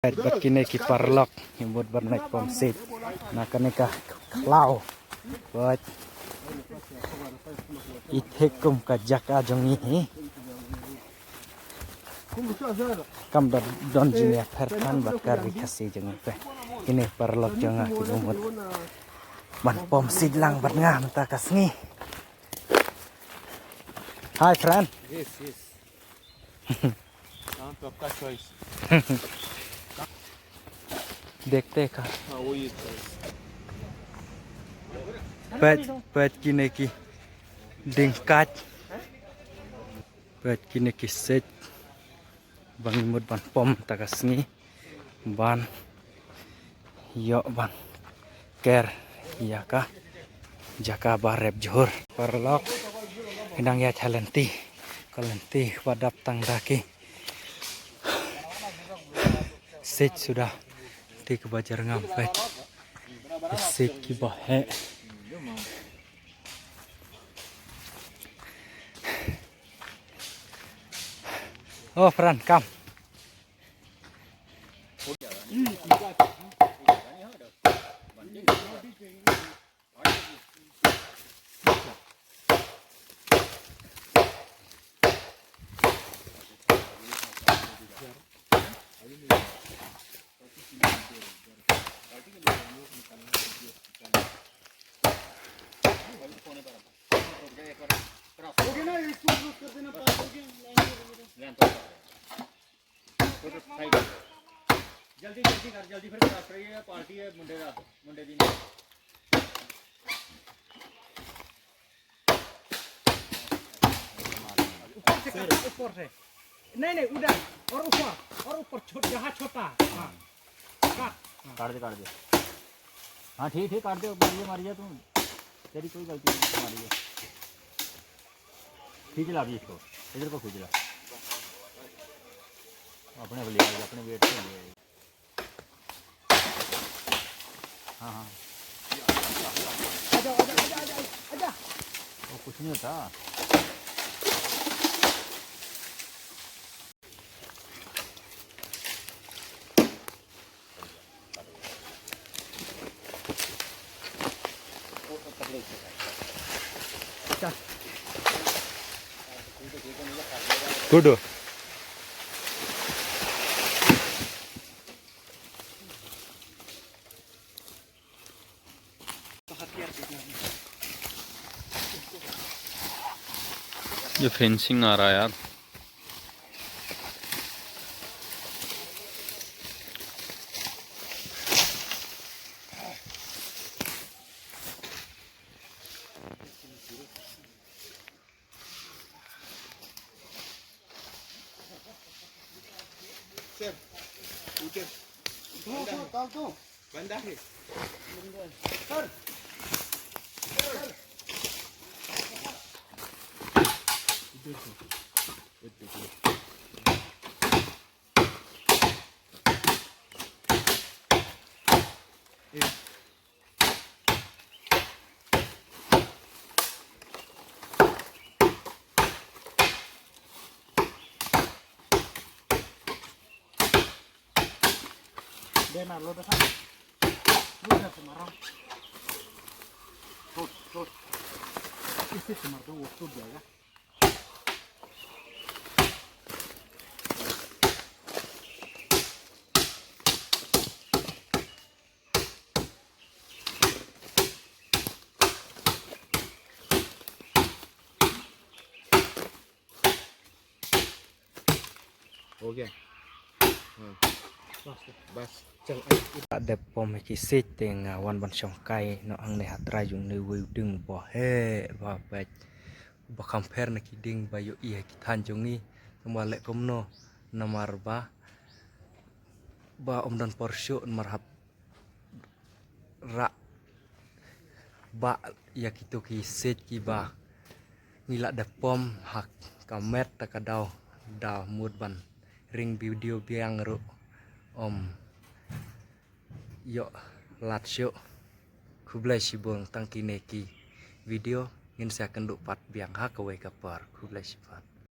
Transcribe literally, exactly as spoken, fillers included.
Bad kine ki paralok ngi mut ban leit pom siej na kane ka khlaw. Bad i thik kum ka jaka jong ngi hi. Kam don, don jingïapher than bad ka ri Khasi jong ngi. Kine paralok jong nga ki mut ban pom siej lang bad nga mynta ka sngi. Hi friend. Yes, yes. हाँ, तो आपका चॉइस। देखते हैं का। हाँ, वो ये चॉइस। Peit, peit kine ki dieng kait. Peit kine ki siej ba ngi mut ban pom mynta ka sngi. Ban ïoh ban ker ïa ka jaka ba rep jhur. Paralok, ngi dang ïaid ha lynti, ka lynti ba dap tang da ki siej suda, lynti kaba jyrngam. Peit ki siej kiba heh. Oh, Fran, kam. जल्दी, जल्दी कर, जल्दी फिर क्रॉस करिए, पार्टी है मुंडे का, मुंडे दी। ऊपर से कर, ऊपर से। नहीं, नहीं, उधर। और ऊपर, और ऊपर, छो-, जहाँ छोटा। हाँ। काट। हाँ। काट दे, काट दे। हाँ, ठीक, ठीक, काट दे, मारिए, मारिए तुम। तेरी कोई गलती नहीं, मारिए। खींच ला अभी इसको, इधर को खींच ला। अपने को ले आएगा, अपने वेट से ले आएगा। हाँ, हाँ। आजा, आजा, आजा, आजा, आजा। वो कुछ नहीं होता। Kudu. ये फेंसिंग आ रहा है यार। सर, उधर। दो, दो, डाल दो। बंदा है। सर। Dena lo da kan. Lo da kamera. Tot, tot. Isi kamera tu waktu dia ya. Okay. Ha. Bas. Bas. Chal, ai. Dep pom ki siej te nga wan ban shongkai noh hangne ha trai jong ne wei u dieng ba heh ba beit. Ba kham pher na ki dieng ba ïohi ha ki thaiñ jong ngi. Tang ba leh kumno namar ba ba ym don por shuh namar hap rah ba ïa kito ki siej kiba ngi la dep pom ha ka met ta ka daw, daw mut ban ring video biang ruh ym ïoh lad shuh. Khublei shibun tang kine ki video, ngin sa ïakynduh pat biang ha kawei ka por. Khublei shibun.